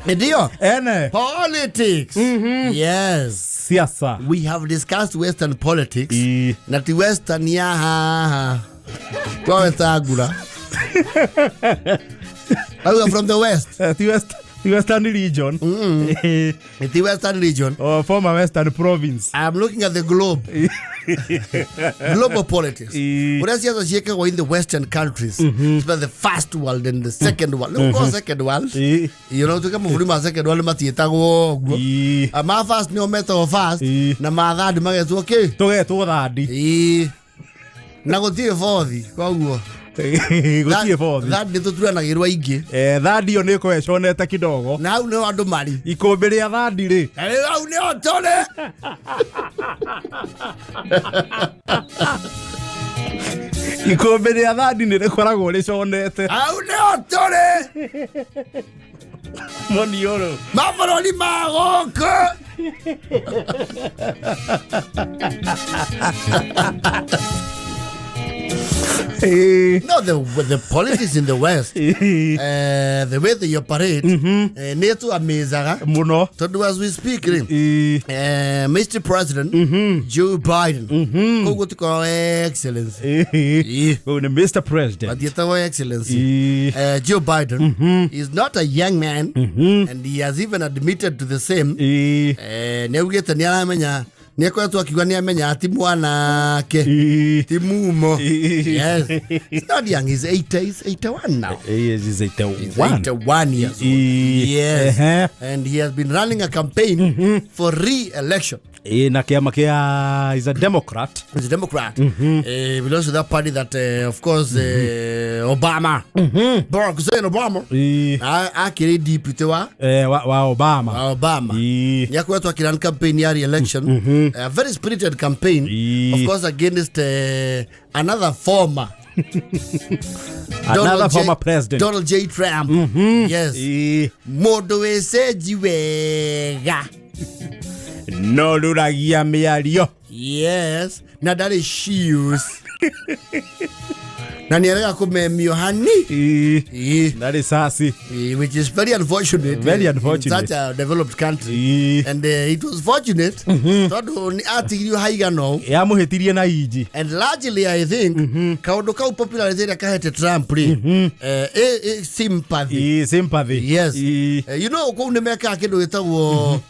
Ndio. Ene. Politics. Yes. Siasa. We have discussed Western politics. Ii. Na ti Western ya haha. Kwa Wetangula. Auga from the West. Ti West, ti Western region. Ti Western region. Oh, former Western province. I'm looking at the globe. Global politics. Ii. Ũrĩa ciaca ciĩkagwo in the Western countries. Mm-hmm. The first world and the second world. Rĩu mm second world. Ii. You know, tuke mabũrũri ma second world matiĩtagwo ũguo. Ii. Ma first nĩo metagwo first Ii. na ma third magetwo kĩ? Tũgetwo thandi. Ii. Na gũtirĩ fourth koguo. Gũtirĩ fourth. Third nĩ tũturanagĩrwo aingĩ. Thandi ĩyo nĩ ĩkoragwo ĩconete kidogo. Na hau nĩho andũ marĩ. Ikũmbĩ rĩa thandi rĩ. Na rĩu hau nĩho tũrĩ. Ikũmbĩ rĩa thandi nĩ rĩkoragwo rĩconete. Hau nĩho tũrĩ. Monioro. Mabũrũri ma gũkũ. No, the politics in the West, the way they operate, nĩ ĩtũamĩzaga. Mũno. Tondũ as we speak rĩ, Ii. Mr. President Joe Biden, koguo tikoragwo Excellency. Ii. Kũu nĩ Mr. President. Matiĩtagwo Excellency. Ii. Joe Biden is not a young man, and he has even admitted to the same. Ii. Nĩ augĩte nĩ aramenya, nĩ akoretwo akiuga nĩ amenya ti mwanake, Ii. ti mumo. Ii. Yes. He's not young, he's 80, he's 81 now. Ii, he's 81. 81 years old. Ii. Yes. Ehe. And he has been running a campaign for re-election. Ii, na kĩama kĩa is a Democrat. He's a Democrat. Belongs to that party that, of course, Obama. Barack Hussein Obama. Ii. Akĩrĩ deputy wa Wa Obama. wa Obama. Ii. Nĩ akoretwo akĩrun campaign ya re-election. A very spirited campaign. Ii. Of course, against another former Another Donald J. former president. Donald J. Trump. Yes. Ii. Mũndũ wĩcenji wega. No ruragia mĩario. Yes. Na ndarĩ shoes. Na nĩ arega kũmemio hani. Ii. Ii. Ndarĩ caci. Which is very unfortunate. Very unfortunate. In such a developed country. Ii. And it was fortunate tondũ nĩ atigirio haigana ũũ. Yamũhĩtirie na inji. And largely I think kaũndũ kau popularity ĩrĩa kahete Trump rĩ, sympathy. Ii, sympathy. Yes. Ii. You know kũu nĩ mekaga kĩndũ gĩtagwo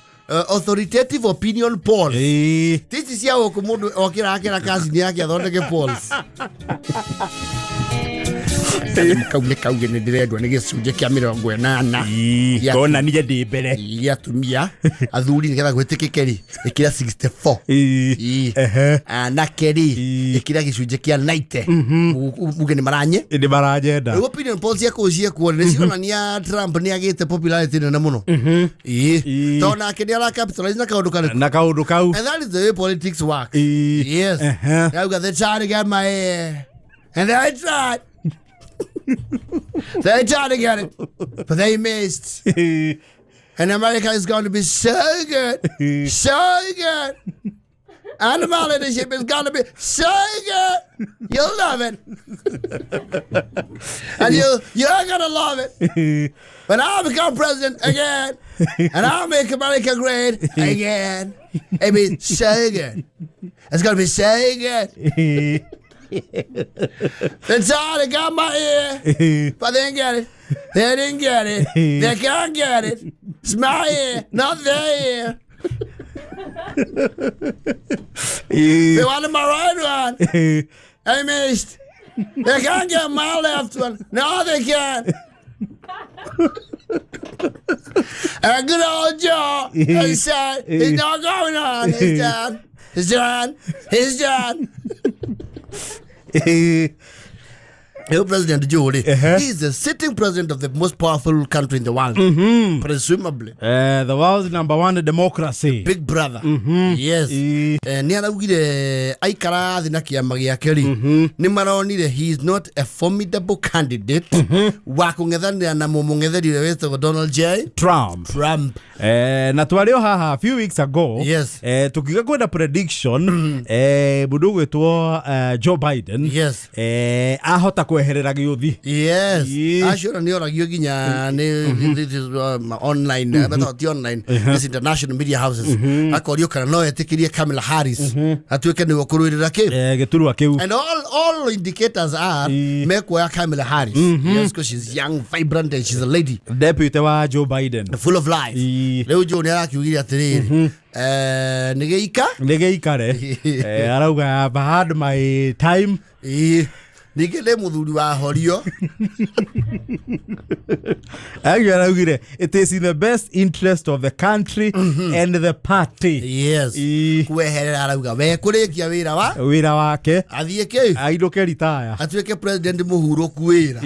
authoritative opinion polls. Ii. Tici cia gũkũ mũndũ okĩra akĩra kazini yake athondeke polls. Kau nĩ kauge nĩ ndĩrendwo nĩ gĩcunjĩ kĩa 80. Ii. Ya- Konania ndĩ mbere. Iria atumia athuri nĩgetha gwĩtĩkĩke rĩ, ĩkĩra 64. Ii. Ii. Ehe. Anake rĩ, Ii. ĩkĩra gĩcunjĩ kĩa 90. Uge nĩ maranye. Nĩ maranyenda. Rĩu opinion polls cia kũu ciekuo nĩ cironania Trump nĩ agĩte popularity nene mũno. Ii. Ii. Tondũ nake nĩ ara capitalize na kaũndũ karĩkũ. Na kaũndũ kau. And that is the way politics work. Ii. Yes. Ehe. Now they tried to get my ear. And they tried. They tried to get it. But they missed. Ii. And America is going to be so good. So good. And my leadership is going to be so good. You'll love it. And you're going to love it. Ii. When I become president again, and I'll make America great again. It'll be so good. It's going to be so good. Ii. They tried to got my ear, but they didn't get it. They didn't get it. They can't get it. It's my ear, not their ear. Ii. They wanted my right one. Ii. They missed. They can't get my left one. No, they can't. And good old Joe, he said, he's not going on. He's done. He's done. He's done. Ii. New President Joe, rĩ, Ehe. he is the sitting president of the most powerful country in the world, presumably. The world's number one democracy. Big brother. Yes. Ii. Nĩ araugire aikara thĩ na kĩama gĩake rĩ, nĩ maronire he is not a formidable candidate wa kũng'ethanĩra na mũmũng'etheri ũrĩa wĩtagwo Donald J. Trump. Trump. Na twarĩ o haha a few weeks ago. Yes. Tukiuga kwenda prediction, mũndũ ũgwĩtwo Joe Biden Yes. ahota Kweherera gĩũthi. Yes. Ii. Acio nä oragio nginya nä this is, online, mm ti online, this international media houses, akorio kana no etikirie Kamala Harris atuĩke nĩwe ũkũrũĩrĩra kĩ. Gĩturwa kĩu. And all indicators are mekuoya Kamala Harris, yes, because she's young, vibrant, and she's a lady. Deputy wa Joe Biden. Full of life. Rĩu Joe nĩ arakiugire atĩrĩrĩ, nĩ gĩika. Nĩ gĩikare. Arauga, "I've had my time." Ii. Ningĩ nĩ mũthuri wa horio. Aguo araugire, "It is in the best interest of the country and the party." Yes. Kweherera arauga we kũrĩkia wĩra wa wĩra wake. Athiĩ kĩ? Ainũke ritaya. Atuĩke president mũhurũku wĩra.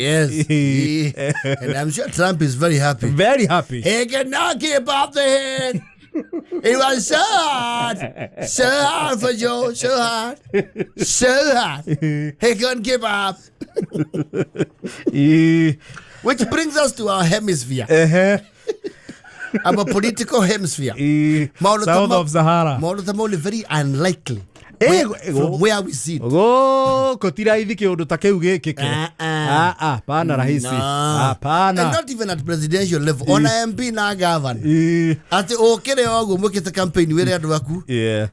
Yes. Ii. And I'm sure Trump is very happy. Very happy. He cannot keep off the head. It was so hard, so hard for Joe, so hard, so hard. He couldn't keep up. Which brings us to our hemisphere, our political hemisphere. Maũndũ ta South of Sahara. Maũndũ ta mau nĩ very unlikely. From where we sit. Gũkũ ti raithi kĩũndũ ta kĩu gĩkĩke. Ah, ah. Ah, ah, pana rahisi. No. Hapana. And not even at presidential level. Ona MP na governor. Atĩ ũkĩre o ũguo mwĩkĩte campaign wĩre andũ aku. Ye,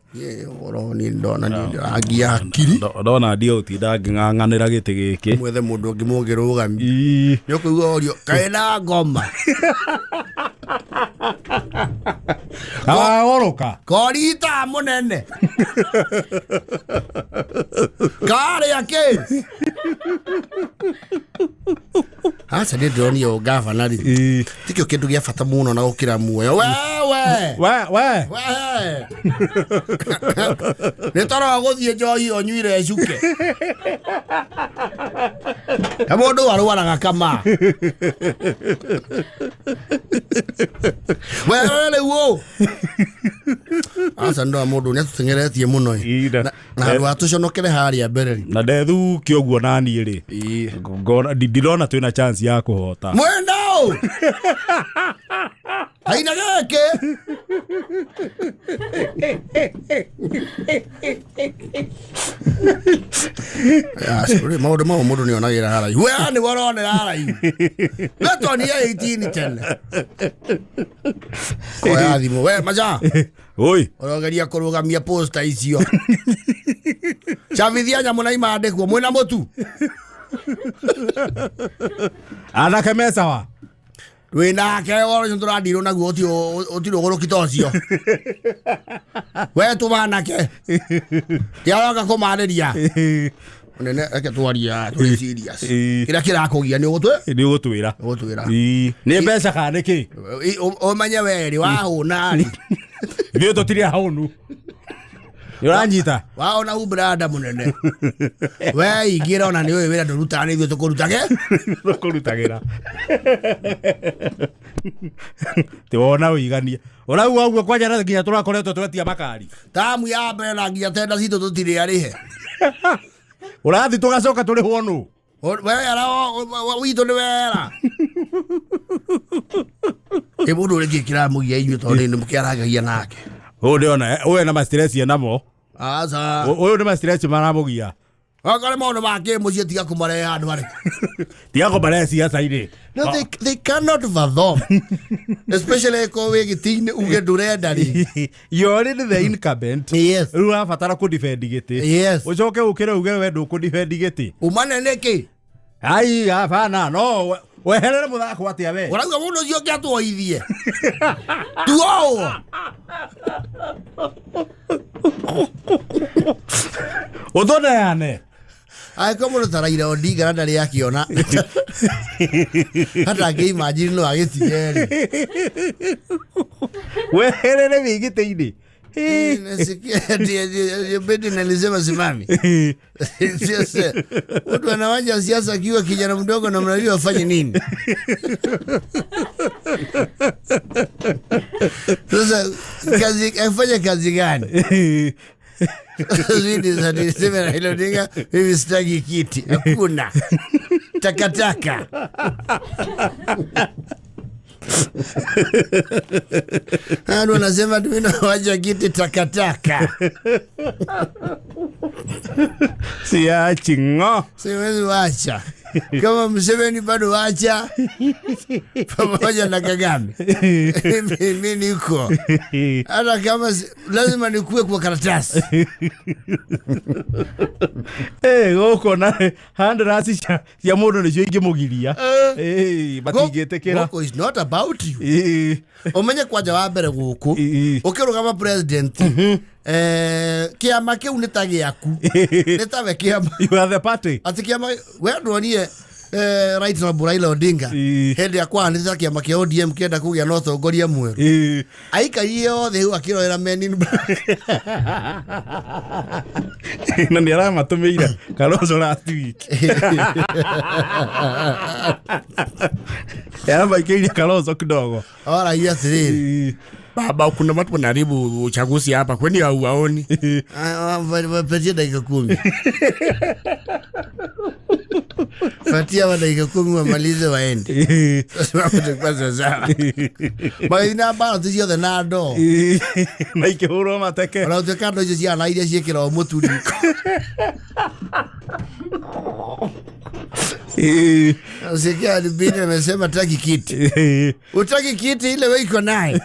ũhoro niĩ ndona niĩ ndĩrangia hakiri. Ndona ndiũtinda ngĩng'ang'anĩra gĩtĩ gĩkĩ. Mwethe mũndũ ũngĩ mũngĩrũgamia. Nĩ ũkũigua orio kaĩ na ngoma. Kawagoroka. Korita mũnene karĩa kĩ aca nĩ ndĩronio ngavana rĩ tikĩo kĩndũ gĩa bata mũno na gũkĩra muoyo wewe. We we. We nĩ toro gũthiĩ njohi ũnyuire cuke na mũndũ arwaraga kama wewe rĩu ũ aca ndona mũndũ nĩ atũteng'eretie mũno ĩ. Na handũ ha tũconokere harĩa mbere rĩ. Na ndethukio ũguo naniĩ rĩ, ngona ndirona twĩna chance ya kũhota. Mwena ũ haina gĩkĩ maũndũ mau mũndũ nĩ onagĩra haraihu we nĩ woronera haraihu wetonire 18 tene koya thimũ we maca. Oi. Ũrogeria kũrũgamia posta icio cabithia nyamũ na imandĩkwo mwĩna mũtu. Anake mecawa. Wĩnake ũhoro ũcio tũrandirwo naguo ũtirĩ ũgũrũki ta ũcio we tũmanake tiaroka kũmarĩria nene reke twarie tũrĩ serious. Kĩrĩa kĩrakũgia nĩ ũgũtwĩ Nĩ ũgũtwĩra. Ũgũtwĩra. Nĩ mbeca kana nĩ kĩ? Ũmenye we rĩ wahũna rĩ. Ithuĩ tũtirĩ ahũnu. Nĩ ũranyita? Waona umbrada mũnene we ingĩra ona nĩ ũyũ wĩra ndũrutaga nĩ ithuĩ tũkũrutage. Tũkũrutagĩra. Ti wona ũiganie. Ũrauga ũguo kwanja na nginya tũrakoretwo twetia makari. Tamu ya mbere na nginya tenda citũ tũtirĩ arĩhe. Ũrathi tũgacoka tũrĩhwo nũ? Wera witũ nĩ wera ĩ mũndũ ũrĩ kĩ kĩramũgia inyuĩ tondũ nĩ mũkĩarangagia nake. Ũyũ ndĩrona ũyũ ena ma-stress enamo. Aca. Ũyũ nĩ ma-stress maramũgia. Okorwo maũndũ ma kĩmũciĩ tiga kũmarehe handũ harĩ. Tiga kũmarehe ciaca-inĩ. No, they cannot fathom, especially ko wĩ gĩtĩ-inĩ uge ndũrenda rĩ. You already the incumbent. Rĩu ũrabatara kũ-defend gĩtĩ. Ũcoke ũkĩre uge we ndũkũ-defend gĩtĩ. Umane nĩkĩ? Ai, hapana, no weherere mũthako atĩa we? Ũrauga mũndũ ũcio ũngĩ atuoithie tuowo. Ũtũneane. Angĩkorwo mũndũ ta Raila Odinga na ndarĩ akĩona hata angĩimagine no agĩtige rĩ. Weherere wĩ gĩtĩ-inĩ. Nasikia ati Bedi nalisema simami. Sasa mtu anawaja siasa akiwa kijana mdogo na mnajua afanye nini? Sasa kazi afanye kazi gani? Zidi za niseme Raila Odinga mimi sitaki kiti. Hakuna. Takataka. Andu anasema mimi nawacha kiti takataka. Siachi ng'o. Siwezi wacha. Kama Museveni bado wacha pamoja na Kagame. Mimi niko. Hata kama lazima nikuwe kwa karatasi. Gũkũ na handraci cia mũndũ nĩcio ingĩmũgiria. Matingĩtĩkĩra. Gũkũ is not about you. Ũmenye kwanja wa mbere gũkũ ũkĩrũgama president kĩama kĩu nĩ ta gĩaku, nĩ tawe kĩama. You are the party. Atĩ kĩama we ndwonire Right Honorable Raila Odinga hĩndĩ ya kwahanĩta kĩama kĩa ODM kĩenda kũgĩa na ũtongoria mwerũ, aikarire othe hau akĩrorera Men in Black. Na nĩ aramatũmĩire Kalonzo last week. Yaramaikĩirie Kalonzo kidogo. Oragia atĩrĩrĩ, baba, kuna watu wanaharibu uchaguzi hapa, kwani hauwaoni? Patia dakika 10. Patia wa dakika 10 wamalize waende. Sasa watakuwa sawa. Mathina mbara ti ciothe na ndoo. Na ikĩhũrwo mateke. Ona gũtuĩka ndoo icio ciana iria ciĩkĩragwo mũtu riko. Sikia Biden amesema taki kiti. Utaki kiti ile wewe iko naye.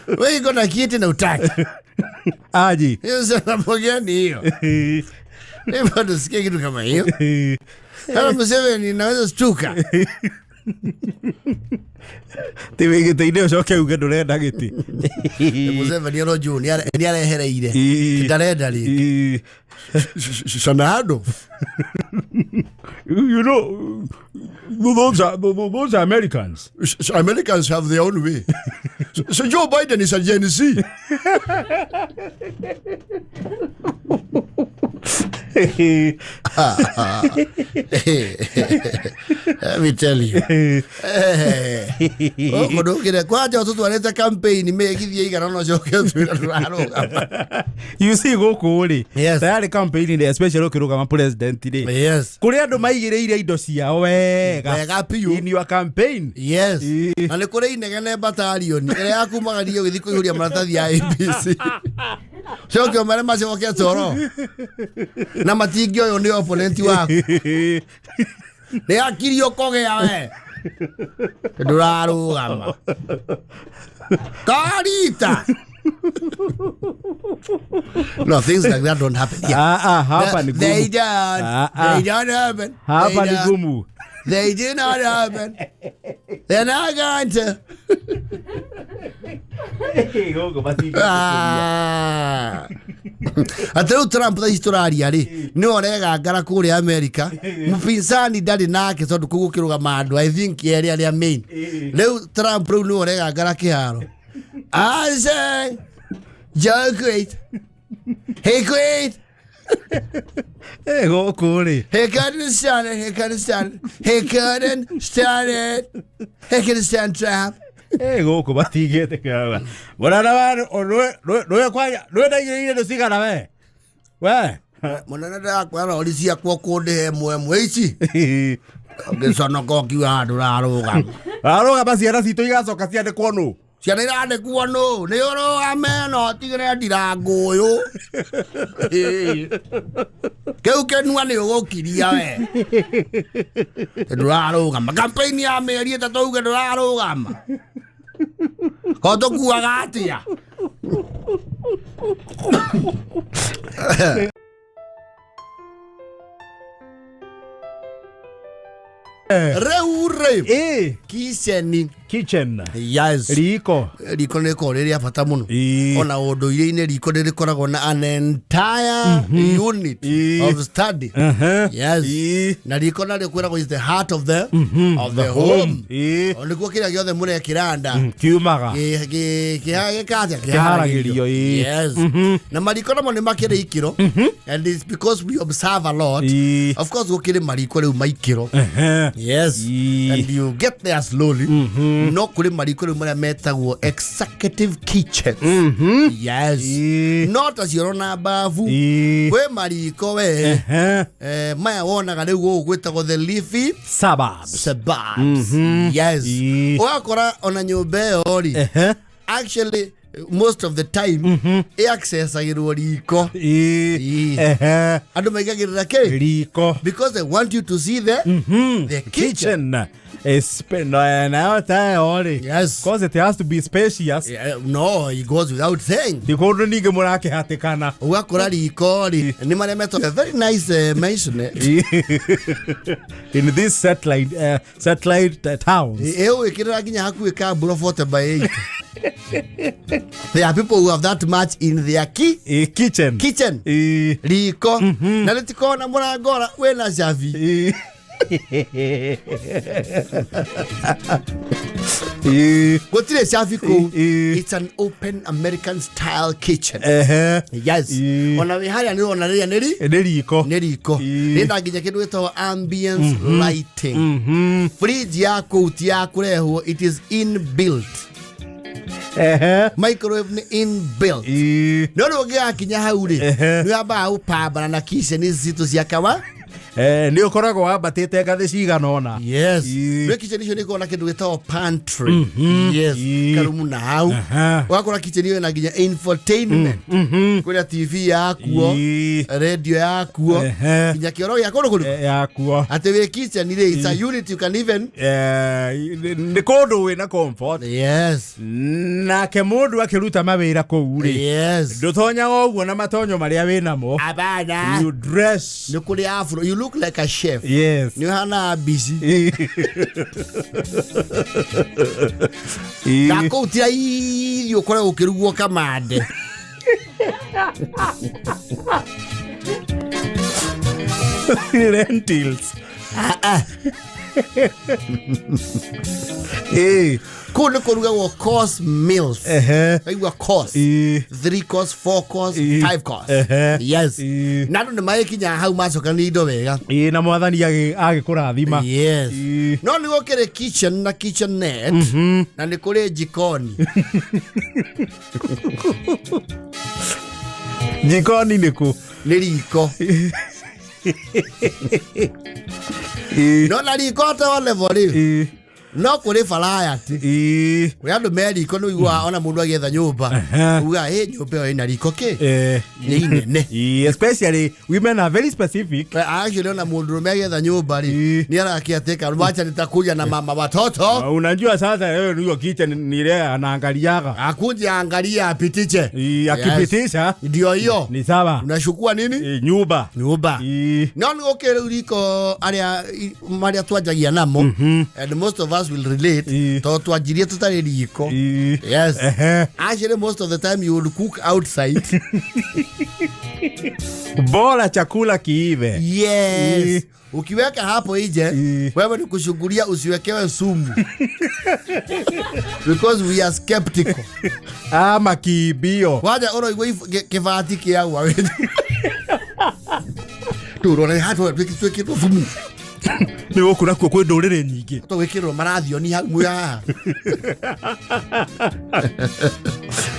Wewe iko na kiti na utaki. Aji. Hiyo sababu gani hiyo? Mimi bado sikia kitu kama hiyo. Sasa Museveni naweza stuka. Ti wĩ gĩtĩ-inĩ ũcoke uge ndũrenda gĩtĩ. Museveni oro juu nĩ arehereire. Ndarenda rĩngĩ. Sanado. You know, those are Americans. Americans have their own way. So Joe Biden is a Gen Z. Let me tell you. Ndũkire kwanja ũtũtwarĩte campaign mĩgithie igana no coke ũtwĩre ndũrarũgama. You see gũkũ rĩ, tayari campaign rĩ, especially ũkĩrũgama president rĩ. Yes. Kũrĩ andũ maigĩrĩire indo ciao wega. Wega biũ. In your campaign. Yes. Na nĩ kũrĩ inegene battalion ĩrĩa yakumagaria ũgĩthiĩ kũihũria maratathi ya ABC. Coke ũmere macoke toro. Na matingĩoywo nĩ opponent waku. Nĩ akiri ũkũgĩa we. Ndũrarũgama. Karita. No, things like that don't happen here. Hapa ni gumu. They don't. They don't happen. Hapa ni gumu. They do not happen. They're not going to. Atĩ rĩu Trump thaa ici tũraria rĩ, nĩwe ũregangara kũrĩa America. Mũpinzani ndarĩ nake tondũ kũu gũkĩrũgama andũ I think erĩ arĩa main. Rĩu Trump rĩu nĩwe ũregangara kĩharo. I say Joe quit. He quit. Gũkũ rĩ. He couldn't stand it. He couldn't stand it. He couldn't stand it. He couldn't stand Trump. Gũkũ matingĩtĩkĩra. Mũnene we ndũĩ kwanja ndũĩ ndaigĩrĩire indo cigana we. We. Mũnene ndĩrakwĩra rori ciakwa ũkũndĩhe ĩmwe ĩmwe ici. Ũngĩconoka ũkiuga handũ ũrarũgama. Ararũgama ciana citũ igacoka ciandĩkwo nũ? Ciana irandĩkwo nũ? Nĩ ũrũgame na ũtigĩrĩre ndirangũ ũyũ. Kĩu kĩnua nĩ ũgũkiria we. Ndũrarũgama. Campaign ya mĩeri ĩtatũ uge ndũrarũgama. Ko tũkuaga atĩa? Rĩu rĩ. Kitchen. Kitchen. Yes. Riko. Riko nĩ rĩkoragwo rĩ rĩa bata mũno. Ona ũndũire-inĩ riko nĩ rĩkoragwo na an entire unit of study. Yes. Na riko narĩo kwĩragwo is the heart of the of the home. Nĩkuo kĩrĩa gĩothe mũrekĩra nda. Kiumaga. Gĩkatia kĩharagĩrio. Yes. Na mariko namo nĩ makĩrĩ ikĩro. And it's because we observe a lot. Of course gũkĩrĩ mariko rĩu maikĩro. Yes. Ii. And you get there slowly. No kũrĩ mariko rĩu marĩa metagwo executive kitchens. Yes. Ii. No ta cioro na mbabu. Ii. Kwĩ mariko we. Ehe. Maya wonaga rĩu gũkũ gwĩtagwo the leafy Suburbs. suburbs. Yes. Ii. Ũgakora ona nyũmba ĩyo rĩ, Ehe. actually most of the time ĩaccessagĩrwo riko. Ii. Ii. Ehe. Andũ maigagĩrĩra kĩ? Riko. Because they want you to see the kitchen. Kitchen. Nayo tayo rĩ. Yes. Cause it has to be spacious. Yeah, no, it goes without saying. Ti kũndũ ningĩ mũrakĩhatĩkana. Ũgakora riko rĩ nĩ marĩa metwo a very nice maisonette. In this satellite towns. Ĩgwĩkĩrĩra nginya hakuhĩ ka mburo 40 by 8. There are people who have that much in their Kitchen. kitchen. Riko na rĩtikoragwo na mũrango ora wĩna cabi. Gũtirĩ cabi kũu. It's an open American style kitchen. Ehe. Yes. Ii. Ona wĩ harĩa nĩ ũrona rĩrĩa nĩ Nĩ riko. nĩ riko. Ii. Rĩna nginya kĩndũ gĩtagwo ambience lighting. Fridge ya kũu ti ya kũrehwo, it is inbuilt. Ehe. Microwave nĩ inbuilt. Ii. No rĩu ũngĩgakinya hau rĩ, Ehe. nĩ wambaga gũpambana na kitchen ici citũ cia kawa. Nĩ ũkoragwo wambatĩte ngathĩ cigana ũna. Yes. Ii. Rĩu kitchen icio nĩ ikoragwo na kĩndũ gĩtagwo pantry. Yes. Ii. Karumu na hau. Aha. Ũgakora kitchen ĩyo ĩna nginya infotainment. Kwĩna TV yakuo, Ii. radio yakuo, Ehe. nginya kĩoro gĩa kũndũ kũrĩkũ. Yakuo. Atĩ wĩ kitchen rĩ, it's a unit you can even Nĩ kũndũ wĩna comfort. Yes. Nake mũndũ akĩruta mawĩra kũu rĩ, Yes. ndũtonyaga ũguo na matonyo marĩa wĩnamo. Abana. You dress. Nĩ kũrĩ afro. You look like a chef. Yes. Nĩ ũhana mbici. Ii. Na kũu ti raithi ũkoragwo ũkĩrugwo kamande. Lentils. Ii. Kũu nĩ kũrugagwo course meals. Ehe. Waigua course. Ii. 3 course, 4 course, Ii. 5 course. Ehe. Yes. Ii. Na andũ nĩ magĩkinyaga hau macokanĩria indo wega. Ii, na mwathani agĩkũrathima. Yes. Ii. No nĩ gũkĩrĩ kitchen na kitchenette na nĩ kũrĩ jikoni. Jikoni nĩ kũ? Nĩ riko. Ii. No na riko te o level rĩ, Ii. no kũrĩ variety. Ii. Kũrĩ andũ me riko nĩ ũiguaga ona mũndũ agĩetha nyũmba. Aha. Ugaga ĩ nyũmba ĩyo ĩna riko kĩ? Nĩ inene. Ii, especially women are very specific. Actually ona mũndũrũme agĩetha nyũmba rĩ, Ii. nĩ arakĩatĩka wacha nitakuja na mama watoto. Unajua sasa wewe ndio kitchen ni ile anaangaliaga. Akuje angalia apitiche. Ii, akipitisha Ndio hiyo. ni sawa. Unachukua nini? Ii, nyumba. Nyũmba. Ii. No nĩ gũkĩrĩ rĩu riko arĩa marĩa twanjagia namo, and most of us will relate, Ii. tondũ twanjirie tũtarĩ riko. Ii. Yes. Ehe. Actually most of the time you will cook outside. Bora chakula kiive. Yes. Ii. Ukiweka hapo nje, Ii. wewe ni kushughulia usiwekewe sumu. Because we are skeptical. Ama kiibio. Waja ũroigua kĩbati kĩagwa we. Tũrore haha twĩkĩrwo thumu. Nĩ gũkũ nakuo kwĩ ndũrĩrĩ nyingĩ. Tũgwĩkĩrwo marathioni hau mwĩ haha.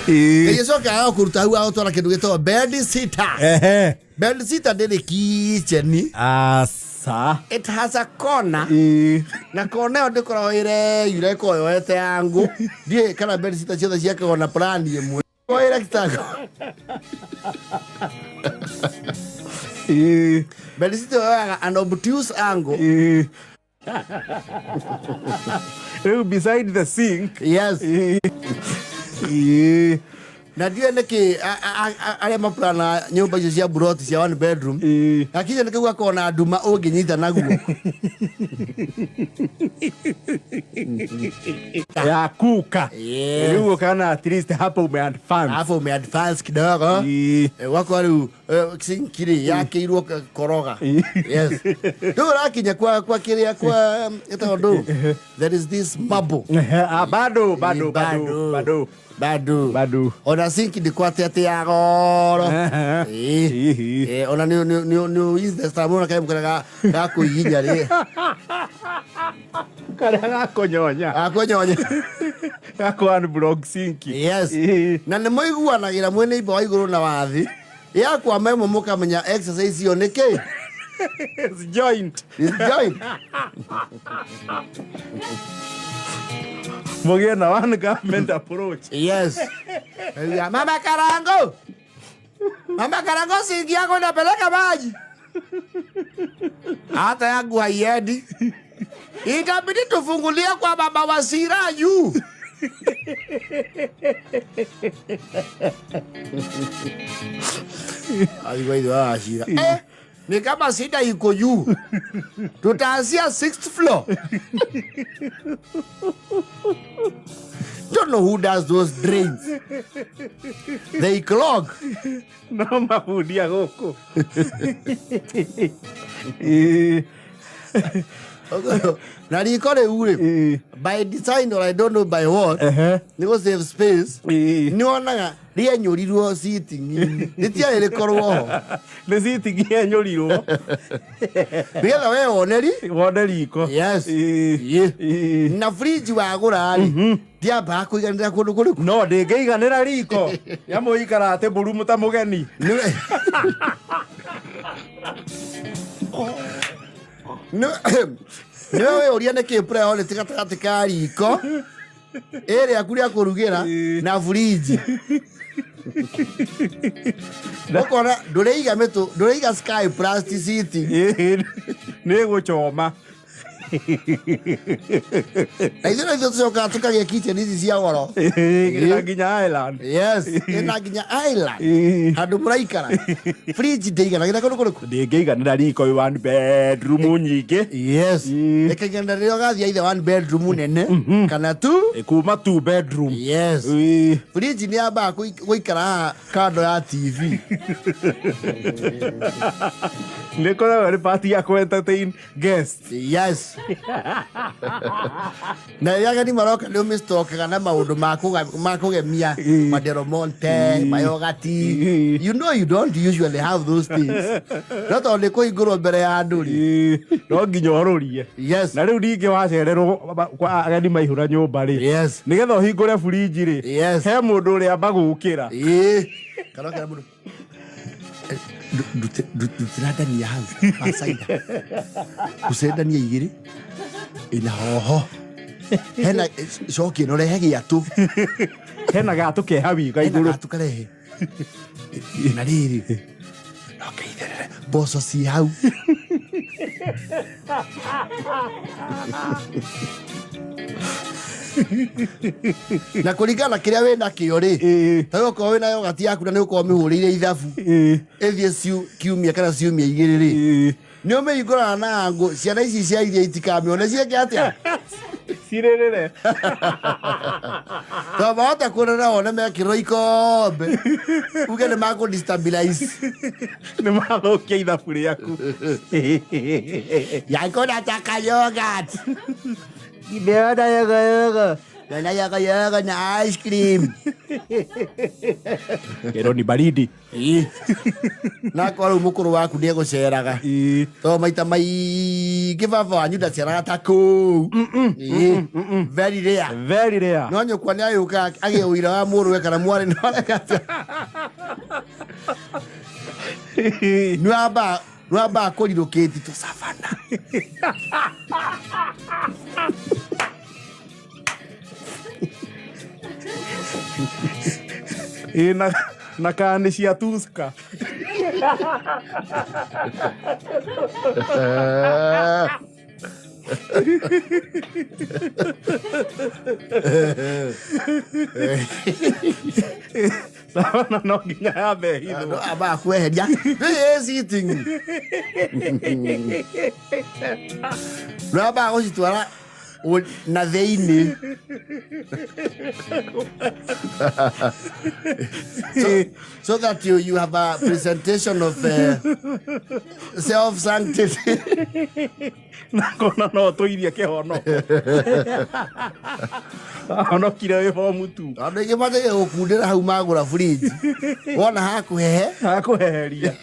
Ii. Gĩcoka agakũruta hau agũtwara kĩndũ gĩtagwo bed sitter. Ehe. Bed sitter ndĩrĩ kitchen. Asa. It has a corner. Ii. Na kona ĩyo ndĩkoragwo ĩreyura ĩkoragwo yoete yangu. Ndiũĩ kana bed sitter ciothe ciakagwo na plan ĩmwe. Ĩkoragwo ĩ rectangle. Ii. Bed sitter yoyaga an obtuse angle. Ii. Rĩu beside the sink. Yes. Ii. Ii. Na ndiũĩ nĩkĩ arĩa maplana nyũmba icio cia buroti cia one bedroom. Ii. Gakinya nĩ kau gakoragwo na nduma ũngĩnyita naguo. Ya kuka. Yes. Rĩu ũkana at least hapo ume advance. Alafu ume advance kidogo. Ii. Wako rĩu Sinki rĩ yakĩirwo koroga. Yes, rĩu ũrakinya kwa kĩrĩa kwa ĩtagwo ndũ, there is this marble. Ah, bado bado bado bado. Bado. Bado. Ona sinki ndĩkwate atĩ ya goro. Ĩĩ. Eh, ona nĩ investa mũno kaimũ karĩa ga kũihinya rĩ. Karĩa gakonyonya. Gakũnyonya. Gako unblock sink. Yes. Na nĩ mũiguanagĩra mwĩ neighbor wa igũrũ na wa thĩ, yakwama ĩmwe mũkamenya exercise ĩyo nĩ kĩ. It's joint. It's joint. Mũgĩe na one government approach. Yes. Ya, mama Karango, mama Karango, sinki yako inapeleka maji, hata yangu haiendi, itabidi tufungulie kwa baba Wasira juu. Alikuwa ithe wa Wachira. Eh, ni kama shida iko juu, tutaanzia sixth floor. Don't know who does those drains, they clog. No mabundi a gũkũ. Ĩĩ. Na riko rĩu rĩ, by design or I don't know by what, nĩ gũ save space, nĩ wonaga rĩenyũrirwo sitting, rĩtiarĩ rĩkorwo ho. Nĩ sitting yenyũrirwo. Nĩgetha we woneri. Wone riko. Yes. Na fridge wagũra rĩ, ndiambaga kũiganĩra kũndũ kũrĩkũ. No ndĩngĩiganĩra riko nyamũ ikara atĩ mbũrumu ta mũgeni. Nĩwe wĩyũria nĩkĩ priority gatagatĩ ka riko ĩrĩaku rĩa kũrugĩra na fridge. Ũkona ndũrĩiga mĩtũ, ndũrĩiga sky plastic seating. Ĩĩ, nĩ gũchoma. Na ithuĩ na ithuĩ tũcokaga tũkagĩa kitchen ici cia goro. Ĩĩ, na nginya island. Yes, ĩna nginya island. Handũ mũraikara fridge ndĩiganagĩra kũndũ kũrĩkũ. Ndĩngĩiganĩra riko ĩ one bedroom nyingĩ. Yes. Ĩkaiganĩra rĩrĩa ũgathiĩ either one bedroom nene kana two. Ĩ, kuma two bedroom. Yes. Fridge nĩ yambaga gũikara haha kando ya TV. Nĩ koragwo nĩ part ya kũ entertain guest. Yes, na rĩrĩa ageni maroka nĩ ũmĩstokaga na maũndũ ma kũgemia, maderomonte, mayogati. You know you don't usually have those things, no tondũ nĩ kũhingũrwo mbere ya andũ rĩ. Ĩĩ, no nginya ũrũrie. Na rĩu ningĩ wacererwo kwa ageni maihũra nyũmba rĩ, nĩgetha ũhingũre burinji rĩ, he mũndũ ũrĩa amba gũkĩra. Ĩĩ, karokera mũndũ. Eh, ndutĩra ndania hau wacaida gucere ndania igĩrĩ ĩna hoho hena coki ĩno, rehe gĩatũ. Hena gatũ ke hau Hena igũrũ. gatũ karehe na rĩrĩ no keitherere mboco ci hau. Na kũringana na kĩrĩa wĩna kĩo rĩ, ta rĩu okorwo wĩna yogati yaku na nĩ ũkorwo mĩhũrĩire ithabu, ĩthiĩ kiumia kana ciumia 2 rĩ, nĩ ũmĩhingũraga na ngũ ciana ici cia iria itikamĩone ciĩke atĩa. Cirĩrĩre. Tondũ mahota kũrora wone mekĩrwo ikombe uge nĩ makũ destabilize. Nĩ mathũkia ithabu rĩaku. Yako nataka yogurt. Nimeona yogo yogo. Naona yogo yogo na ice cream. Ĩno ni baridi. Na kwa rĩu mũkũrũ waku nĩ egũceraga. Tondũ maita maingĩ baba wanyu ndaceraga ta kũu. Very rare. Very rare. No nyũkwa nĩ agĩũka agĩe ũira wa mũrũwe kana mwarĩ no areka. Nĩ wamba kũrirũkĩti tũ savana. Ĩĩ, na kani cia tuska. Savana no nginya yambe No ĩhithwo. amba kweheria. Ĩ sitting. No amba gũcitwara. Na thĩinĩ. So that you have a presentation of self sanctity. Na kona no tũirie kĩhonoko. Honokire wĩ bomu tu. Andũ aingĩ manjagia gũkundĩra hau magũra fridge. Wona hakũhehe. Hakũheheria.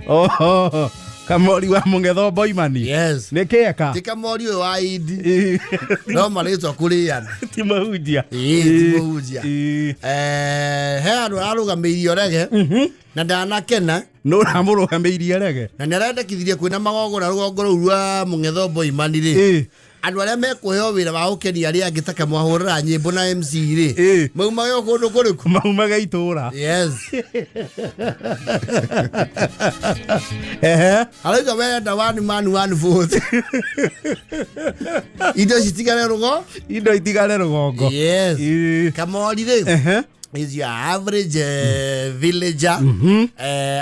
Oho, kamori wa mũng'etho Boimani. Yes. Nĩ kĩeka. Ti kamori ũyũ wa indi. No marĩtwa kũrĩana. Ti mahunjia. Ĩĩ, ti mũhunjia. Ĩĩ. He handũ ararũgamĩirio rege na ndanakena. Nũ ũramũrũgamĩirie rege? Na nĩ arendekithirie kwĩna magongona rũgongo rũu rwa mũng'etho Boimani rĩ. Andũ arĩa mekũheo wĩra wa gũkenia arĩa angĩ ta kamwahũrĩra nyĩmbo na MC rĩ, maumage o kũndũ kũrĩkũ? Maumage itũra. Yes. Ehe. Arauga werenda one man one vote. Indo citigare rũgo? Indo itigare rũgongo. Yes. Kamori rĩ. Ehe. Is your average villager.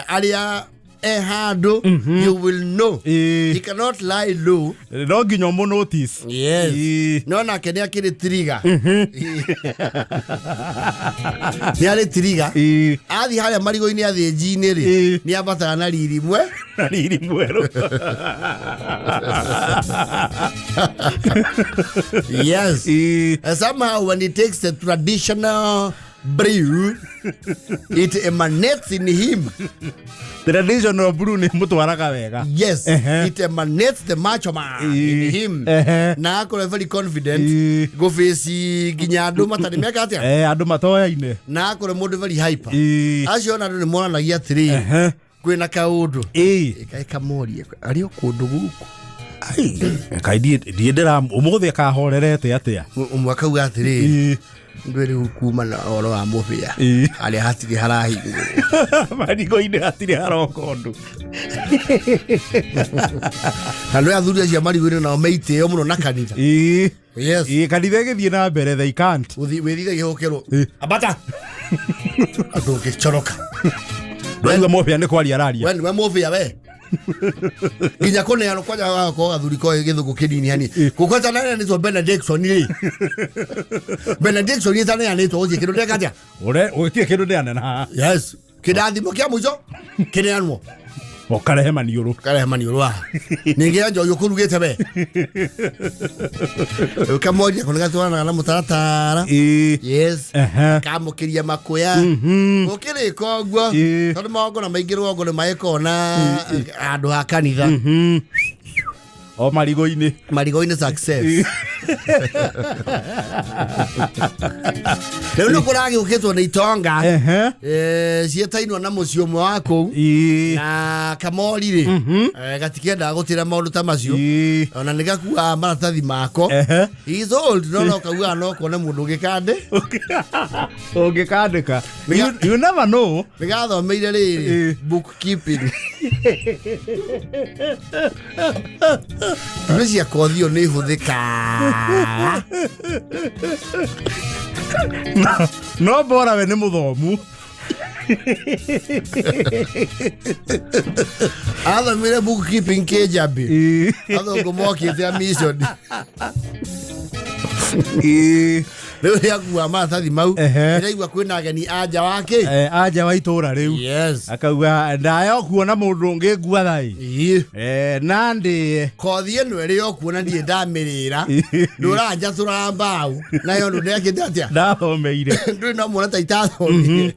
Arĩa e handũ, you will know. He cannot lie low. No nginya ũmũ notice. Yes. No nake nĩ akĩrĩ tiriga. Nĩ arĩ tiriga. Athiĩ harĩa marigũ-inĩ athĩnji-inĩ rĩ, nĩ ambataga na riri mwe. Na riri mwerũ. Yes. And somehow when he takes the traditional brew, it emanates in him. Traditional brew nĩ mũtwaraga wega. Yes. It emanates the macho man in him. Na akorwo very confident gũbĩci nginya andũ matarĩ meka atĩa. Andũ matoyaine. Na akorwo mũndũ very hyper. Acio ona andũ nĩ monanagia atĩrĩrĩ, kwĩna kaũndũ. Kaĩ kamorie arĩ o kũndũ gũkũ. Kaĩ ndiĩ ndĩra ũmũthĩ akahorerete atĩa? Ũmwe akauga atĩrĩrĩ, ndwĩ rĩu kuma na ũhoro wa mũbĩa harĩa hatirĩ harahingwo. Marigũ-inĩ hatirĩ haroka ũndũ. Na nĩ athuri acio marigũ-inĩ nao meitĩo mũno na kanitha. Yes. Kanitha ĩgĩthiĩ na mbere, they can't. Wĩthire gĩhũkĩrwo. Ambata. Andũ ũngĩcoroka. Ndwaigua mũbĩa nĩ kwaria araria. We nĩwe mũbĩa we. Nginya kũneanwo kwanja gagakorwo gathuri koĩ gĩthũngũ kĩnini hani. Gũkũ ĩtaneanĩtwo benediction rĩ. Benediction ĩtaneanĩtwo gũtirĩ kĩndũ ndeka atĩa? Ure, gũtirĩ kĩndũ ndĩanena haha. Yes. Kĩrathimo kĩa mũico kĩneanwo. Ũkarehe maniũrũ. Ũkarehe maniũrũ haha. Ningĩ ya njohi ũkũrugĩte we. Ũkamoria kũnĩ gatwaranaga na mũtaratara. Yes. Kamũkĩria makũya. Gũkĩrĩka ũguo. Tondũ magongona maingĩ rũgongo nĩ magĩkoragwo na handũ ha kanitha. O marigũ-inĩ. Marigũ-inĩ success. Rĩu nĩ kũragĩũkĩtwo nĩ itonga. Ciĩtainwo na mũciĩ ũmwe wa kũu. Na kamori rĩ, gatikĩendaga gũtĩra maũndũ ta macio. Ona nĩ gakuaga maratathi mako. He is old, no no kaugaga no kone mũndũ ũngĩkandĩ. Ũngĩkandĩka. You never know. Nĩ gathomeire rĩrĩ, bookkeeping. Indo cia kothi ĩyo nĩ ihũthĩkaga. No bora we nĩ mũthomu. Athomire bookkeeping kĩnjambi. Athũngũ mokĩte a mission. Rĩu nĩakua maratathi mau. Ndĩraigua kwĩna ageni a nja wa kĩ? A nja wa itũra rĩu. Yes. Akauga ndayo kuona mũndũ ũngĩ ngua thai. Na ndĩe. Kothi ĩno ĩrĩ o kuo na ndirĩ ndamĩrĩra. Ndũranjatũra mbaũ. Nayo ũndũ ndekĩte atĩa? Ndathomeire. Ndũrĩ no muona ta itathomire.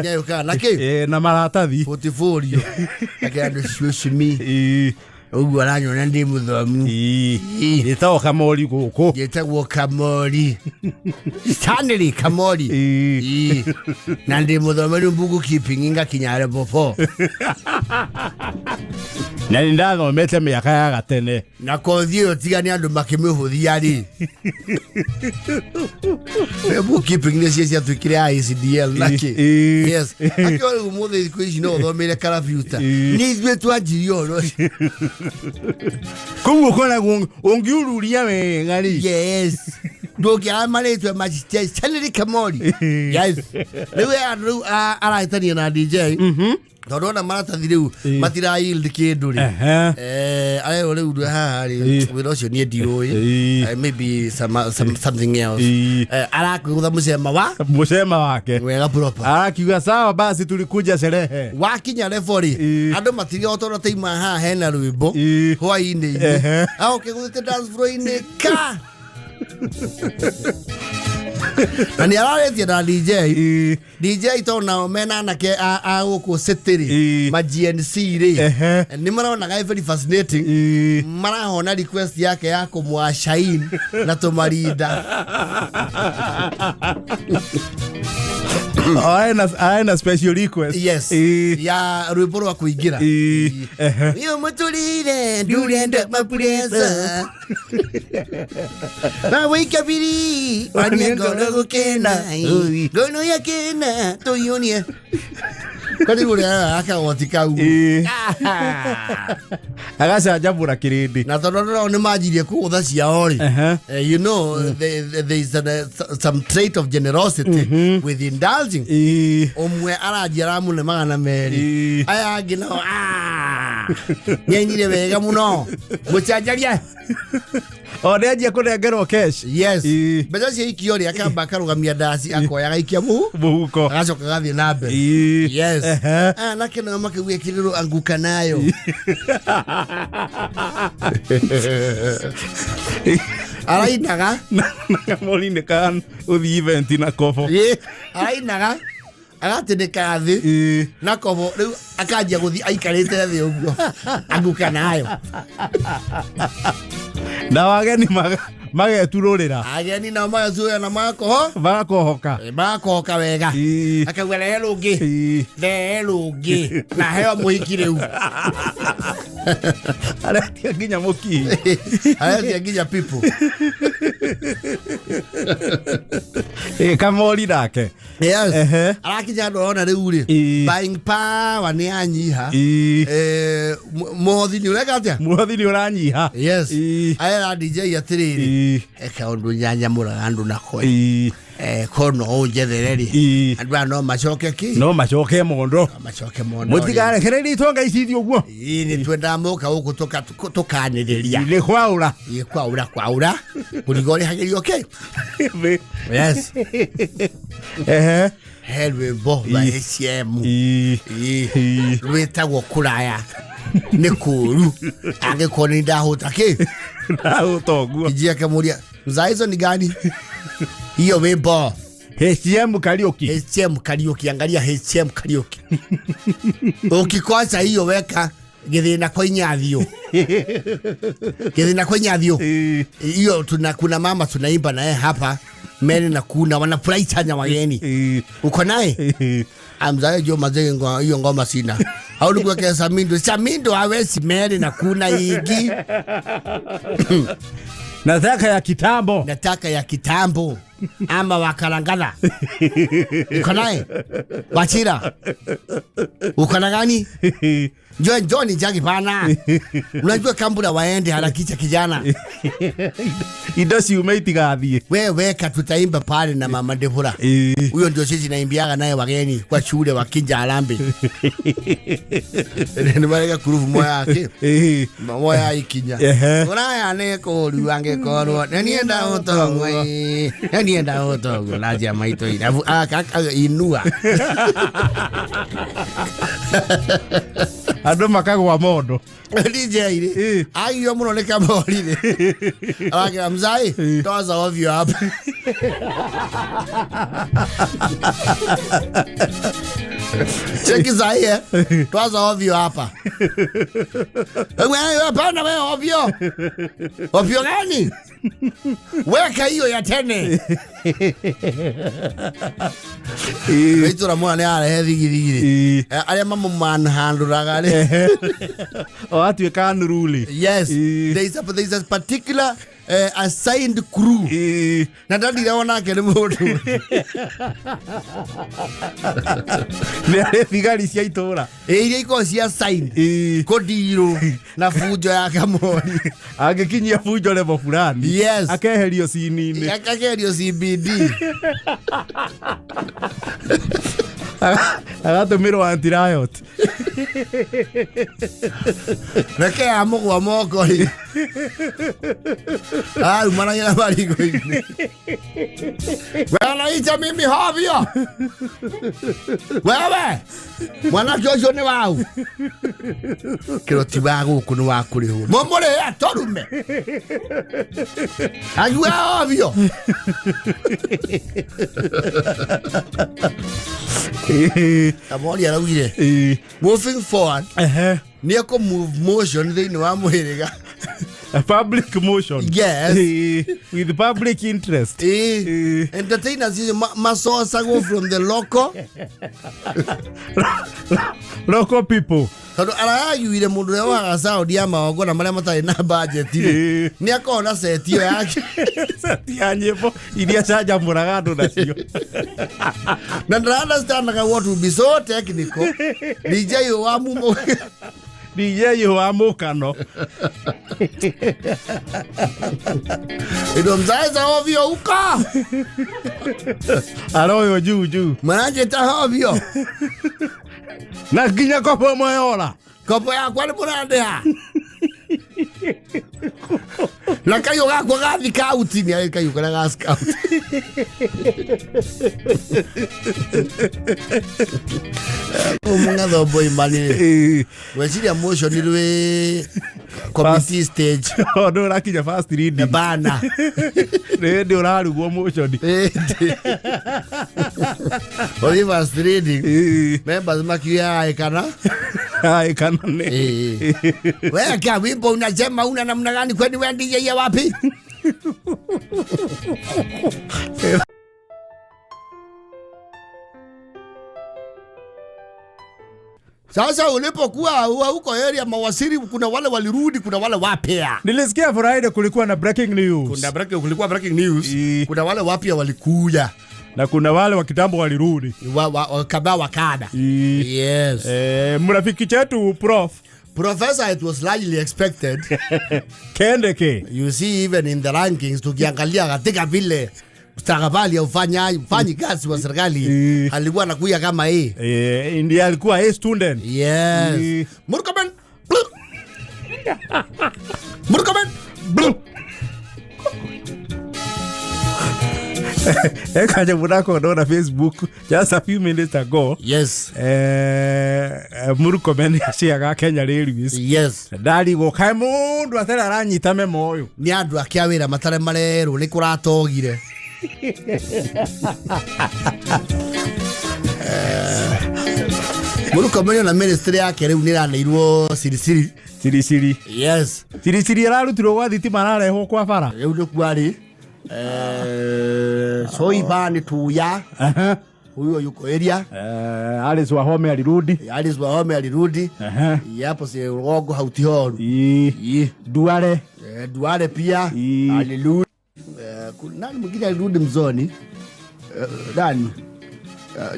Nĩyũkaga na kĩ? Na maratathi. Portfolio. Akĩra andũ cucumi. Ũguo aranyona ndĩ mũthomu. Gĩtagwo Kamori gũkũ. Gĩtagwo Kamori. Stanley Kamori. Na ndĩ mũthomeru bookkeeping ngakinya level 4. Na nĩ ndathomete mĩaka ya gatene. Na kothi ĩyo tiga nĩ andũ makĩmĩhũthia rĩ. Bookkeeping nĩ cio ciatuĩkire ya ICDL na kĩ. Yes. Akĩo rĩu ũmũthĩ thikũ ici no ũthomeire karabiuta. Nĩ ithuĩ twanjirie ũhoro ũcio. Koguo ũkoragwo ũngiururia wega rĩ. Yes. Ndũngĩamarĩtwe macenĩri Kamori. Yes, rĩu andũ rĩu arahĩtania na DJ tondũ ona maratathi rĩu matira yield kĩndũ rĩ. Arerwo rĩu haha rĩ, wĩra ũcio niĩ ndiũĩ. Maybe something else. Arakũgũtha mũcema wa Mũcema wake. Wega proper. Arakiuga sawa basi, tulikuja sherehe. Wakinya level rĩ, andũ matirigagwo tondũ taima haha hena rwĩmbo hwainĩ agũkĩgũthĩte dance floor-inĩ ka na nĩ ararĩtie na DJ. DJ tondũ nao mena anake a gũkũ city rĩ, ma GNC rĩ, nĩ maronaga very fascinating. Marahona request yake ya kũmwashain na tũmarinda. Aena special request. Yes. Ya rwĩmbo rwa kũingĩra. Iyo mũtũrĩre ndurenda mapuresa na wĩikabiri wanie ngoro gũkena ngoro yakena tũiyũnie karibu rĩa akagoti kau. Agacanjamũra kĩrĩndĩ. Na tondũ nao nĩ manjirie kũgũtha ciao rĩ, there is some trait of generosity with indulging. Ũmwe aranjia aramũne 200. Aya angĩ nao, "Ah, nĩainire wega mũno, mũcanjarie." O nĩ anjia kũnengerwo cash. Yes. Mbeca cia ikio rĩ, akamba akarũgamia ndaci, akoya agaikia mũhu mũhuko, agacoka agathiĩ na mbere. Yes. Anake nao makĩgwĩkĩrĩrwo anguka nayo arainaga. Na kamori nĩ kan ũthiĩ event na kobo. Arainaga agatindĩka thĩ na kobo rĩu akanjia gũthiĩ aikarĩte thĩ ũguo anguka nayo. Na wageni mageturũrĩra. Ageni nao magacuya na magakoho magakohoka. Magakohoka wega. Akauga rehe rũngĩ, rehe rũngĩ na heo mũhiki rĩu. Aretia nginya mũkihi. Aretia nginya people. Kamori nake. Yes. Arakinya andũ arona rĩu rĩ, buying power nĩ yanyiha. Mũhothi nĩ ũreka atĩa? Mũhothi nĩ ũranyiha. Yes. Arera DJ atĩrĩrĩ, eka ũndũ nyanyamũraga andũ nako. Ko no ũnjethere rĩ, andũ aya no macoke kĩ? No macoke mondo. No macoke mondo. Mũtikarekererie itonga ici ithiĩ ũguo. Ĩĩ, nĩ twendaga mũka gũkũ tũkanĩrĩria. Nĩ kwaũra. Ĩĩ, kwaũra kwaũra mũrigo ũrĩhagĩrio kĩ? Yes. He rwĩmbo rwa HM. Ĩĩ. Rwĩtagwo kũraya nĩ kũũru angĩkorwo nĩ ndahũta kĩ. Ndahũta ũguo. Kijia akĩmũria mzaa hizo ni gani hiyo wimbo. HM Kariuki. HM Kariuki, angalia HM Kariuki. Ukikosa hiyo weka githina kwa inyathio. Githina kwa inyathio. Hiyo tuna kuna mama tunaimba naye hapa mene na kuna wanafurahi sana wageni. Uko naye? Amzae jo mazee hiyo ngoma sina. Au nikuwekea Samindo. Samindo hawezi mene na kuna igi. Nataka ya kitambo. Nataka ya kitambo. Ama wakalangana. Uko naye? Wachira. Uko na gani? Njoo njoo ni jagi bana. Unajua kambura waende harakisha kijana. Indo ciume itigathiĩ. We weka tutaimba pale na mama Debora. Huyo ndio sisi naimbiaga naye wageni kwa shule wakinja alambe. Ni marega kurufu moya yake. Moya ikinya. Uraya ne kũru angĩkorwo nĩ niĩ ndahũtongwo ĩ. Nĩ niĩ ndahũtongwo na njia maitũ irabu inua. Andũ makagwa mondo. DJ rĩ, agio mũno nĩ Kamori rĩ. Arakĩra mzai, toa ovyo hapa. Cheki zai toa ovyo hapa. Wewe hapana wewe ovyo. Ovyo gani? Weka hiyo ya tene. Waitura mwana nĩ arehe thigirigiri. Arĩa mamũmanhandũraga rĩ. O atuĩka nuruli. Yes. There is a particular Assigned crew. Na ndandire onake nĩ mũndũ. Nĩ arĩ thigari cia itũra. Iria ikoragwo cia assigned kũndirũ na bunjo ya Kamori. Angĩkinyia bunjo level fulani, akeherio cini-inĩ. Akagerio CBD. Agatũmĩrwo anti-riot. Reke ya mũgwa moko rĩ, arumanagira marigũ-inĩ. Wewe mimi hovyo. Wewe mwanake ũcio nĩ wau kĩro ti wa gũkũ, nĩ wa kũrĩhwo mũmũrĩhe atũrume agua hovyo. Kamori araugire moving forward nĩ ekũ move motion thĩinĩ wa mũhĩrĩga. A public motion. Yes. With public interest. Entertainers icio macocagwo from the local local people. Tondũ arayuire mũndũ ũrĩa waga sound ya magongona marĩa matarĩ na budget rĩ, nĩ akoragwo na set ĩyo yake. Set ya nyĩmbo iria canjamũraga andũ nacio. Na ndĩra understandaga what will be so technical. DJ ũyũ wa mumo. DJ ũyũ wa mũkano. Ndo mzaeza ovyo uka. Aroyo juu juu. Mwananjĩta hovyo. Na nginya kopo ĩmwe yora. Kopo yakwa nĩ mũrandĩha. Na kaiũ gakwa ga scout nĩ arĩ kaiũ karĩa ga scout. Kũu mũng'etho Mboimani rĩ. Gwĩciria motion rwĩ committee stage. O nĩ ũrakinya first reading. Bana. Nĩ hĩndĩ ũrarugwo motion. Ũthiĩ first reading. Members makiuga aĩ kana? Aĩ kana nĩ. Wewe kia wimbo unasema una namna gani, kwani wewe DJ ya wapi? Sasa ulipokuwa huko area mawaziri, kuna wale walirudi, kuna wale wapya. Nilisikia Friday kulikuwa na breaking news. Kuna breaking, kulikuwa breaking news. Kuna wale wapya walikuja. Na kuna wale wa kitambo walirudi. Kadhaa wa kadha. Yes. Mrafiki chetu Prof. Professor, it was largely expected. Kendeke. You see, even in the rankings, tukiangalia katika vile stakabali ya ufanyi kazi wa serikali, alikuwa anakuja kama hii. Ndiye alikuwa A student. Yes. Murkomen. Murkomen. Ekaje munako ndona Facebook just a few minutes ago. Yes. Murkomen aciaga Kenya Railways. Yes. Ndarigwo kae mundu atara aranyita memo uyu. Ni andu akia wira matare marerwo ni kuratogire. Murkomen na ministry yake riu ni raneirwo sirisiri. Sirisiri. Yes. Sirisiri ararutirwo gwa thitima ararehwo kwa bara. Riu ni kwari. Soiba tuya. Huyo yuko area. Alice Wahome alirudi. Alice Wahome alirudi. Yapo si Rugongo hautihoru. Duale. Duale pia alirudi. Nani mwingine alirudi mzoni? Nani?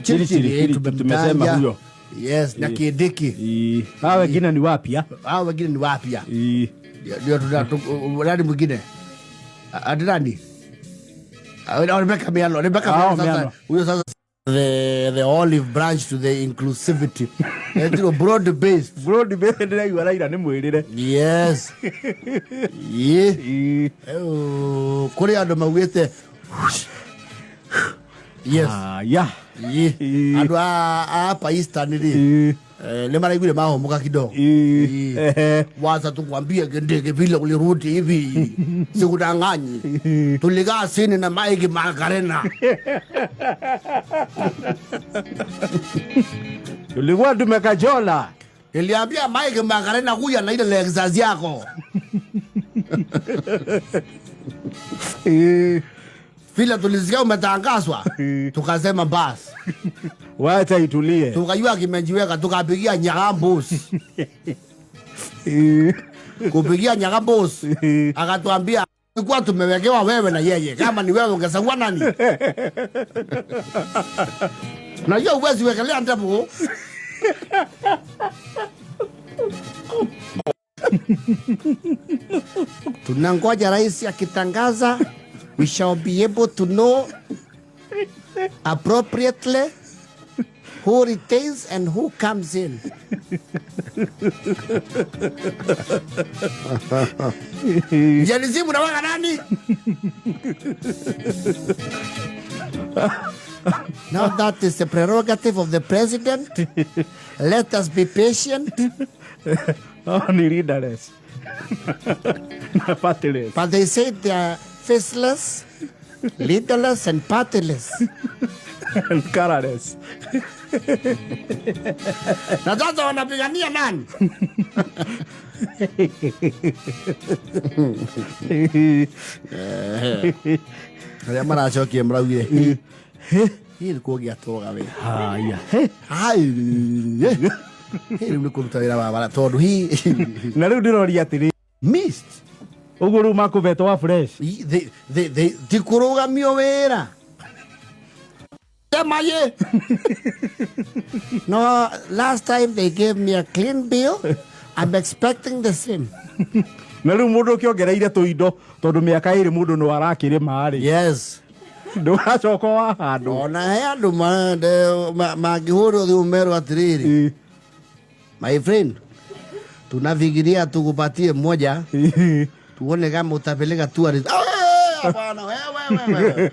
Chiri tumesema huyo. Yes, na Kindiki. Hao wengine ni wapya. Hao wengine ni wapya. Ndio nani mwingine? Nani? Rebecca Miano, Rebecca Miano sasa. Huyo sasa the olive branch to the inclusivity. Ndio broad based. Broad based ndio Raila ni mwirire. Yes. Yeah. Kuri andu maugite. Yes. Yeah. Yeah. Andu a hapa Eastern ri. Ni maraiguire mahomoka kidogo. Waza tukwambie ndege vile ulirudi hivi. Sikudanganyi. Tulikaa sini na Mike Makarena. Tulikuwa tumekajola. Niliambia Mike Makarena kuja na ile Lexus yako. Vile tulisikia umetangazwa, tukasema basi. Wacha itulie. Tukajua kimejiweka, tukapigia Nyagambos. Kupigia Nyagambos, akatuambia Tulikuwa tumewekewa wewe na yeye. Kama ni wewe ungechagua nani? Na hiyo huwezi wekelea ndevu. Tunangoja rais akitangaza, we shall be able to know appropriately who retains and who comes in. Gen Z mnaweka nani? Now that is the prerogative of the president. Let us be patient. Oh, ni leaderless. Na partyless. But they say they are faceless, leaderless, and partyless. And colorless. Na sasa wanapigania nani? Arĩa maracokia maraugire hii nĩ kuongia twoga we. Haya. Hai. Rĩu nĩ kũruta wĩra wa bara tondũ hi Na rĩu ndĩroria atĩrĩ, missed. Ũguo rĩu makũvetwo wa fresh. They ti kũrũgamio wĩra. Temaye. No, last time they gave me a clean bill. I'm expecting the same. Na rĩu mũndũ ũkĩongereire tũindo tondũ mĩaka ĩrĩ mũndũ no arakĩrĩma rĩ. Yes. Ndũgacoka wa handũ. Ona he andũ mangĩhũrwo thimũ merwo atĩrĩrĩ, my friend, tunafikiria tukupatie moja tuone kama utapeleka tourist. Hapana, wewe.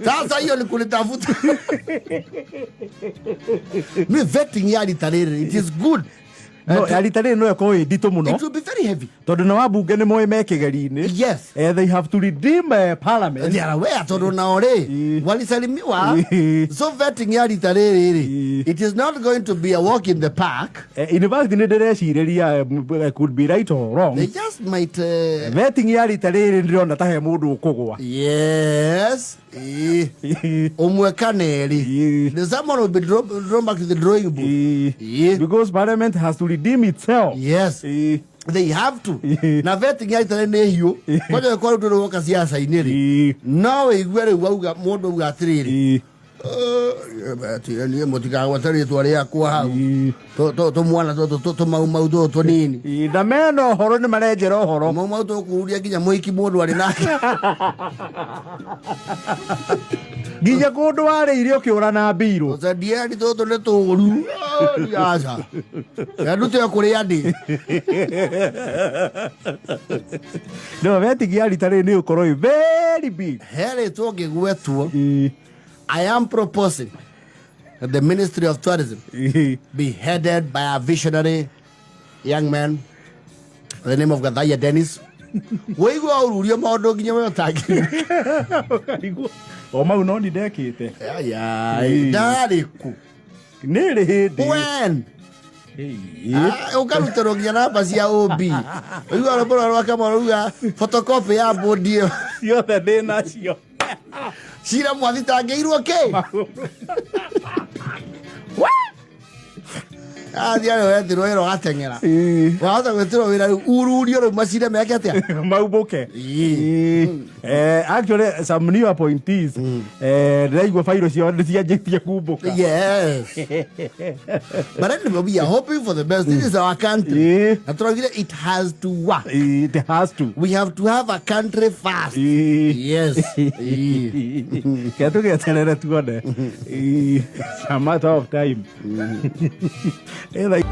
Sasa hiyo ni kulitafuta. Ni vetting ya rita rĩrĩ, it is good. No, ya rita rĩrĩ no ĩkorwo ĩ nditũ mũno. It will be very heavy. Tondũ na wambunge nĩ moĩ me kĩgeri-inĩ. Yes. They have to redeem parliament. They are aware tondũ nao rĩ walisalimiwa. So vetting ya rita rĩrĩ rĩ, it is not going to be a walk in the park. University nĩ ndĩreciria, could be right or wrong. They just might, vetting ya rita rĩrĩ ndĩrona ta he mũndũ ũkũgwa. Yes. Ũmwe kana erĩ. Someone will be drawn back to the drawing board. Because parliament has to redeem itself. Yes. They have to. Na vetting ya rita nĩ hiũ. Kwanja ĩkorwo ndũrĩ woka ciaca-inĩ rĩ. No wĩigue rĩu wauga mũndũ auga atĩrĩrĩ. Niĩ mũtikagwete rĩtwa rĩakwa hau. Tũmwana tũtũ tũmaumau tũtũ tũnini. Na mena ũhoro nĩ marenjera ũhoro. Maumau tũkũruria nginya mũhiki mũndũ arĩ nake. Nginya kũndũ warĩire ũkĩũra na mbirũ. Tũcendieri tũtũ nĩ tũũru. Aca. Ndute kũrĩa ndĩ. No, vetting ya rita rĩrĩ nĩ ũkorwo ĩ very big. He rĩtwa ũngĩgwetwo. I am proposing that the Ministry of Tourism be headed by a visionary young man by the name of Gathaiya Dennis. Wĩigua ũrurie maũndũ nginya we ũtangĩ. O mau no ni ndekĩte. Ndarĩ kũ? Nĩ rĩ hĩndĩ? When? Ũkarutĩrwo nginya namba cia OB. Ũigua rwĩmbo rwa Kamau rauga photocopy ya bodi ĩyo. Ciothe ndĩ nacio. Cira mwathitangĩirwo kĩ? Athiĩ arĩa wetirwo wĩra ũgateng'era. Wahota gwĩtĩrwo wĩra rĩu ururio rĩu macira meke atĩa? Maumbũke. Actually some new appointees ndĩraigua bairũ ciao nĩ cianjĩtie kumbũka. Yes. But anyway, we are hoping for the best. This is our country. Na tũraugire it has to work. It has to. We have to have a country first. Yes. Ke tũgĩeterere tuone. It's a matter of time. Like